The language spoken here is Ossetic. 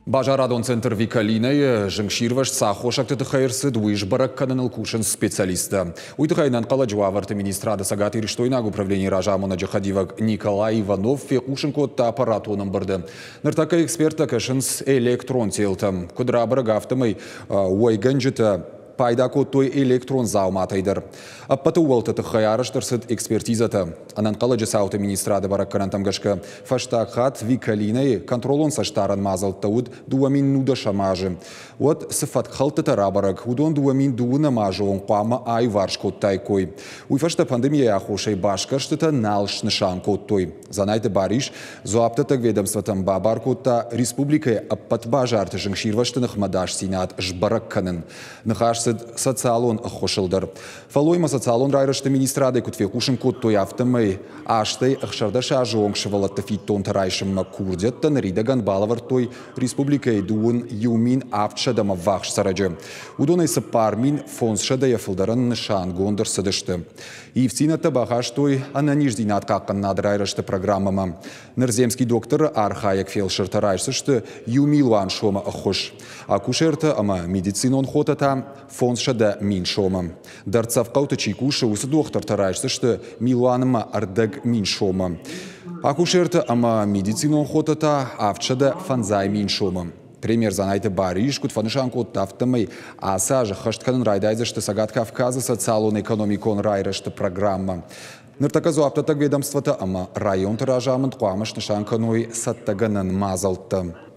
Базарадон центр Викалинӕйы зынгсирвӕзт цы аххосӕгты тыххӕй ӕрцыд, уый сбӕрӕг кӕныныл кусынц специалисттӕ. Уый тыххӕй ӕнӕнхъӕлӕджы уавӕрты министрады цӕгатирыстойнаг управленийы разамонӕджы хӕдивӕг Николай Иванов фехъусын кодта аппаратон ӕмбырды. Ныртӕккӕ эксперттӕ кӕсынц электрон телтӕм. Куыд рабӕрӕг, афтӕмӕй уӕйгӕнджытӕ пайда кодтой электрон дзауматӕй дӕр. Ӕппӕт ууӕлты тыххӕй арӕзт ӕрцыд экспертизӕтӕ. Ӕнӕнхъӕлӕджы цауты министрады бӕрӕггӕнӕнтӕм гӕсгӕ, фӕстаг хатт Викалинӕйы контролон цӕстдарӕн мадзӕлттӕ уыд 2010 азы. Уӕд цы фӕткхӕлдтытӕ рабӕрӕг, уыдон 2012 азы онг хъуамӕ аиуварс кодтаиккой. Уый фӕстӕ пандемийӕйы аххосӕй басгӕрстытӕ нал снысан кодтой. Дзанайты Барис дзуапдӕттӕг ведомствотӕм бабар кодта республикӕйы ӕппӕт базарты зынгсирвӕзты ныхмӕ ӕдасдзинад сбӕрӕг кӕнын. Ныхас цыд социалон ӕххуысыл дӕр. Фӕллоймӕ социалон райрӕзты министрадӕй куыд фехъусын кодтой, афтӕмӕй 86 азы онг сывӕллӕтты фиддонтӕ райсынмӕ курдиӕттӕ ныридӕгӕн балӕвӕрдтой республикӕйы 21 700-ӕм ӕввахс цӕрӕджы. Уыдонӕй 4500-йӕ фылдӕрӕн нысангонд ӕрцыдысты. Ивддзинӕдтӕ бахастой ӕнӕниздзинад хъахъхъӕнынады райрӕзты программӕмӕ. Ныр земский докторы архайӕг фелсыртӕ райсдзысты 1 000 000 сомы ӕххуыс. Акушертӕ ӕмӕ медицинон хотӕ та 500 000 сомы. Дӕрддзӕф хъӕуты чи кусы, уыцы дохтыртӕ райсдзысты 1 500 000 сомы. Акушертӕ ӕмӕ медицинон хотӕ та 750 000 сомы. Премьер Дзанайты Барис куыд фӕнысан кодта, афтӕмӕй ацы азы ӕххӕст кӕнын райдайдзысты Цӕгат Кавказы социалон-экономикон райрӕзты программӕ. Ныртӕккӕ дзуапдӕттӕг ведомствотӕ ӕмӕ районты разамынд хъуамӕ снысан кӕной цӕттӕгӕнӕн мадзӕлттӕ.